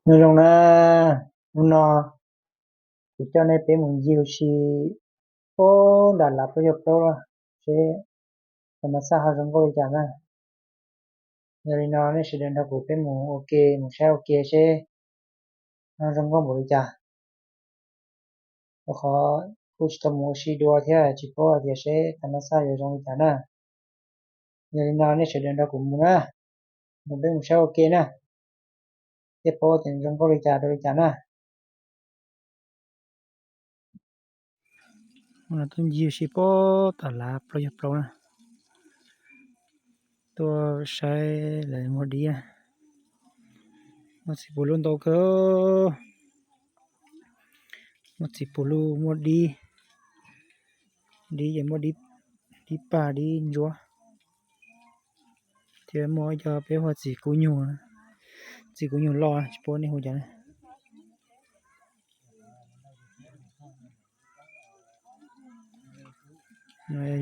Nyob zoo na, hnub no kuv coj nej peb mus ncig ua si puag nram lav plaub caug plaub seb Tam Mab Xaj ho zoo nkauj li cas na. Yog li no nej sawv daws nrog kuv peb mus ua ke, mus saib ua ke seb ho zoo nkauj npaum li cas. Rau qhov kuj tsis tau mus ua si dua thiab tsis paub hais tias seb Tam Mab Xaj yuav zoo li cas na. Yog li no nej sawv daws nrog kuv mus na, mus peb mus saib ua ke na, thiaj paub tias zoo nkauj li cas rau li cas na. Tuaj ncig ua si puag tom lav plaub caug plaub na, tuaj saib lawv muag dib. Muaj txiv puag lub ntau kawg, muaj txiv puag lub, muaj dib, dib ces muaj dib paj dib ntsuab, thiab muaj ib co peb hu ua txiv kub nyuj, txiv kub nyuj loj tsis paub nej hu cas.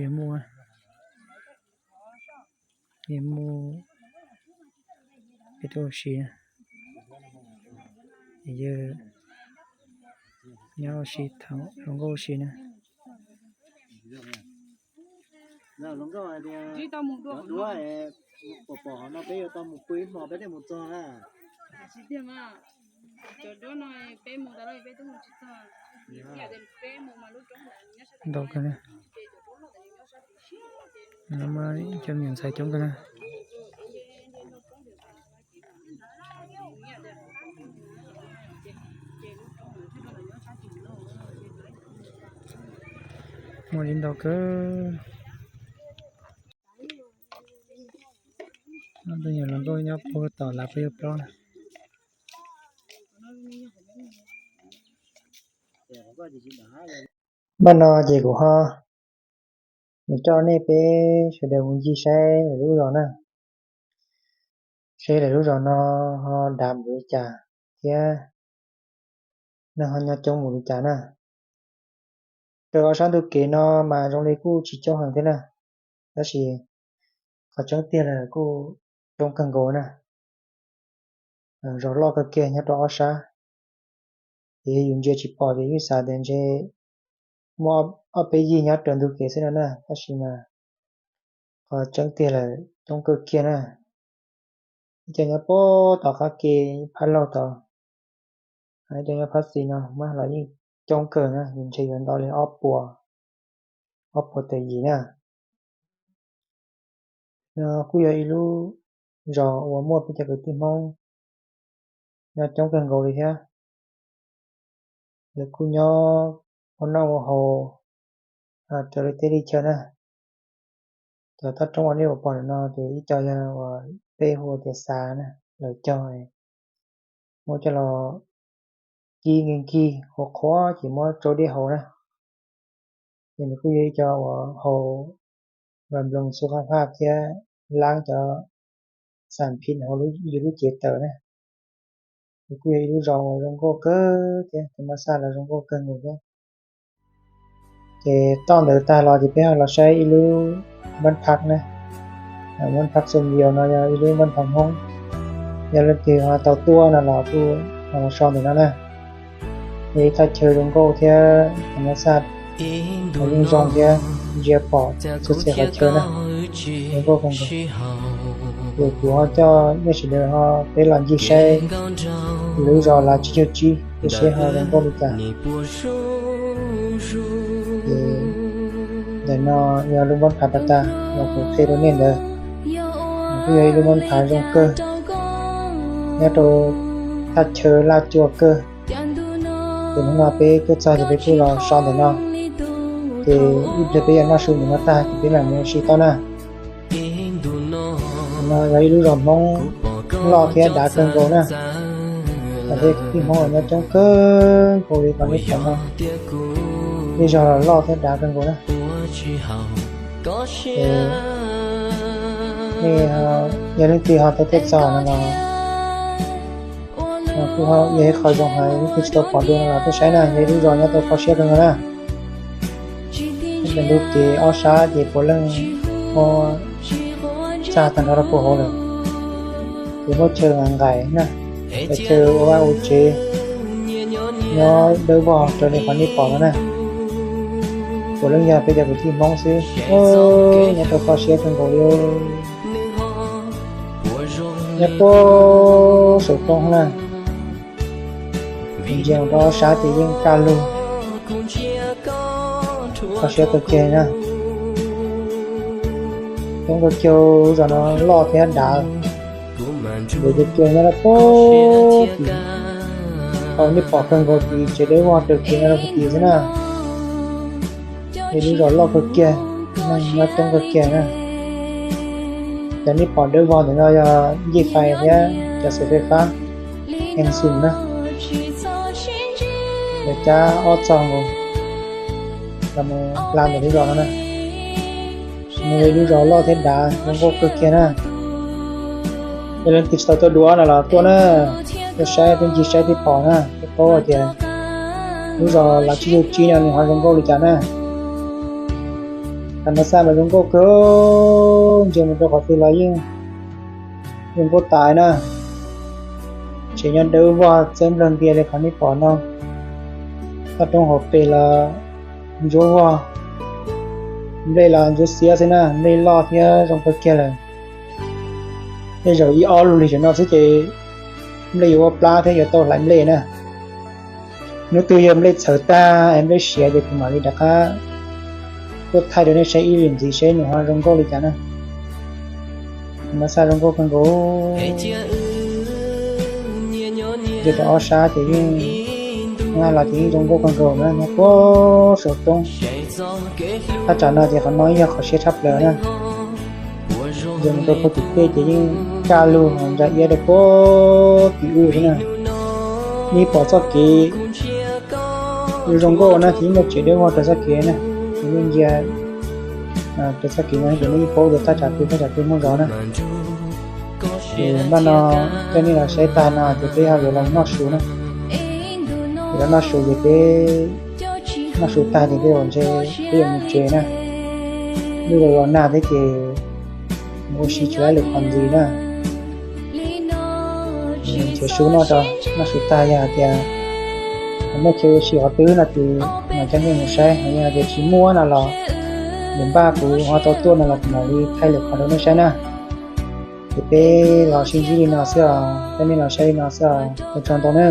Yog muaj, yog muaj peb tuaj ua si, yog nyob ua si thaum hluas nkauj ua si na. Ntau kawg, no muaj cov me nyuam ntxhais coob kawg na. Muaj li ntau kawg. Tus nyuam hluas nkauj nyob puag tom lav plaub caug plaub na. Npaj no ces kuv ho mus coj nej peb sawv daws mus ncig saib lawv lub zos na, seb lawv lub zos no ho dav npaum li cas thiab neeg ho nyob coob npaum li cas na. Raws ob sab ntug kev no mas zoo li kuj tsis coob heev thiab na, tab sis qhov tseeb tiag lawm kuj coob kawg nkaus na. Zos loj kawg kiag nyob rau ob sab, ces yus ntsia tsis pom ces yeej xav tias ntshe muaj ob peb yig nyob raws ntug kev xwb no na, tab sis mas qhov tseeb tiag lawm coob kawg kiag na. Ib co nyob puag tom qab ke phab laug tod, ib co nyob phab xis no mas los yeej coob kawg na, ntshe yuav ntau li ob puas, ob puas tawm yim na. No kuj yog ib lub zos uas muaj peb cov kwv tij Hmoob nyob coob kawg nkaus li thiab. Lawv kuj nyob ua noj ua haus raws li teb li chaw na. Cov toj roob uas nej pom ntawm no ces ib co yog uas peb hu tias xav na, lawv cog muab coj los kib nkig nkig qhuav qhuav ces muab tsau dej haus na. Ces nws kuj yog ib co uas haus nploos xu haj haj thiab laab cov xam phim hauv yus lub cev tawm na. Nws kuj yog ib lub zos uas zoo nkauj kawg thiab, tus mab xaj los zoo nkauj kawg nkaus thiab. Ces toj ntawd tag los ces peb ho los saib ib lub npab phab na. Npab phab xum yos no yog ib lub npab phab Hmoob. Yog leej twg ho tau tuaj no los kuj ho los so ntawm no na. Yog ib thaj chaw zoo nkauj thiab tus mab xaj yeej zoo thiab, ntsia pom txhua txhia qhov chaw na, zoo nkauj kawg nkaus. Ces kuv ho coj nej sawv daws ho peb los ncig saib lub zos Lav Tsib Caug Tsib seb ho zoo nkauj li cas. Ces ntawm no yog lub npab phab pas tas uas kuv qhia rau nej ntawd. Nws kuj yog ib lub npab phab zoo kawg nyob rau thaj chaw laj cua kawg. Ces hnub no peb tuaj txog ces peb kuj los so ntawm no. Ces ib pliag peb yuav noj su ntawm no tag ces peb mam mus ua si toj na. No yog ib lub zos Hmoob loj thiab dav kawg nkaus na. Cov kwv tij Hmoob los nyob coob kawg nkaus li qhov nej pom no. Ib zos los loj thiab dav kawg nkaus na. Nej yog leej twg ho tau tuaj txog no los, no kuj yog ib qho zoo heev, leej twg tsis tau pom dua no los tuaj saib na, yog ib lub zos nyob tau kho siab kawg nkaus na. Ntug kev ob sab ces puav leej muab txag tag nrho rau puag hauv lawm, ces muab chaw nqaim nqaim na. Peb chaw ua vaj ua tsev nyob dawb vog raws li qhov nej pom no na. Puav leej yog peb cov kwv tij Hmoob xwb, nyob rau kho siab kawg nkaus li. Nyob puag saum roob na, ntsia mus rau ob sab ces yeej kaj lug, kho siab kawg kiag na. Coob kawg kiag, zos no loj thiab dav. Ntawm cov cua nyob rau puag tim, thaum nej pom kawg nkaus tim tsev dawb vog raws kev nyob rau puag tim xwb na. Yog lub zos loj kawg kiag, neeg nyob coob kawg kiag na. Cov nej pom dawb vog ntawm no yog ncej fais thiab cov xws fais fab, ees xum na. Lawv cab ob txog nkaus los mus hla ntawm lub zos no na. Nws yog lub zos loj thiab dav zoo nkauj kawg kiag na. Yog leej twg tsis tau tuaj dua no los tuaj na, tuaj saib, tuaj ncig saib thiaj pom na, thiaj paub hais tias lub zos Lav Tsib Yug Tsib no nws ho zoo nkauj li cas na. Tam no xaj mas zoo nkauj kawg, ntsia mus rau qhov twg los yeej zoo nkauj tas na. Tsev nyob dawb vog txawb nplawg ntias li qhov nej pom no. Toj roob hauv pes los ntsuab vog, nplej los ntsuab xiab xwb na, nplej loj thiab zoo kawg kiag lawm. Tej zaum ib ob lub hlis tam no xwb ces nplej yuav ua plab thiab yuav tau hlais nplej na. Hnub twg yog nplej txhawv tag es nplej siav ces kuv mam li rov qab tuaj thaij rau nej saib ib lwm ntxiv seb nws ho zoo nkauj li cas na. Mas xaj zoo nkauj kawg nkaus. Ntsia rau ob sab ces yeej, los ces yeej zoo nkauj kawg nkaus na, nyob puag saum roob. Thaj tsam no ces qhov no yog qhov siab tshaj plaws na. Ntsia mus rau puag tim tej ces yeej kaj lug ntsa iab rau puag tim ub xwb na. Nej pom txoj kev zoo nkauj na, ces yeej muaj tsev dawb vog rau txoj kev na. Ces nej ntsia rau txoj kev no ces nej yeej paub tias thaj tsam twg thaj tsam twg muaj zos na. Ces npaj no coj nej los saib tag no ces peb ho yuav los noj su na. Ces los noj su ces peb noj su tag ces peb ua ntshe peb yuav mus tsev na. Lub los los nag thiab ces mus ua si tsis laib lwm qhov ntxiv na. Nrhiav su noj tso, noj su tag yog hais tias muaj chaw ua si qhov twg no ces mam coj nej mus saib, yog hais tias tsis muaj no los npaj kuv ho tau tuaj no los kuv mam li thaij lwm qhov rau nej saib na. Ces peb los sib ntsib li no xwb os, peb nej los saib li no xwb os, ua tsaug ntau na.